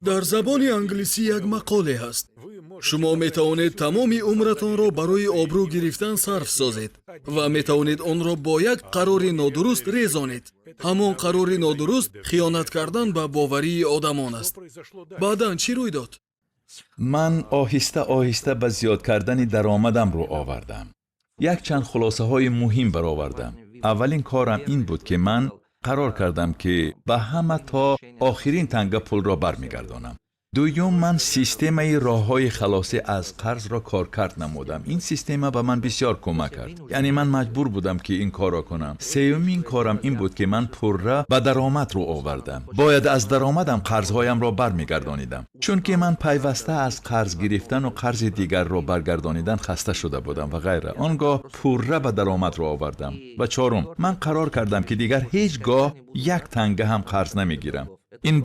Дар забони англисӣ як мақоле ҳаст: шумо метавонед тамоми умратонро барои обрӯ гирифтан сарф созед ва метавонед онро бо як қарори нодуруст резонед. Ҳамон қарори нодуруст хиёнат кардан ба боварии одамон аст. Баъдан чӣ рӯй дод? Ман оҳиста оҳиста ба зиёд кардани даромадам рӯ овардам. Якчанд хулосаҳои муҳим баровардам. Аввалин корам ин буд, ки ман қарор кардам, ки ба ҳама то охирин танга пулро бармегардонам. Дуюм, ман системаи роҳҳои халосӣ аз қарзро коркард намудам. Ин система ба ман бисёр кӯмак кард, яъне ман маҷбур будам, ки ин корро кунам. Сеюмин корам ин буд, ки ман пурра ба даромад рӯ овардам. Бояд аз даромадам қарзҳоямро бармегардонидам, чунки ман пайваста аз қарз гирифтану қарзи дигарро баргардонидан хаста шуда будам ва ғайра. Он гоҳ пурра ба даромад рӯ овардам. Ва чорум, ман қарор кардам, ки дигар ҳеҷ гоҳ як танга ҳам қарз намегирам.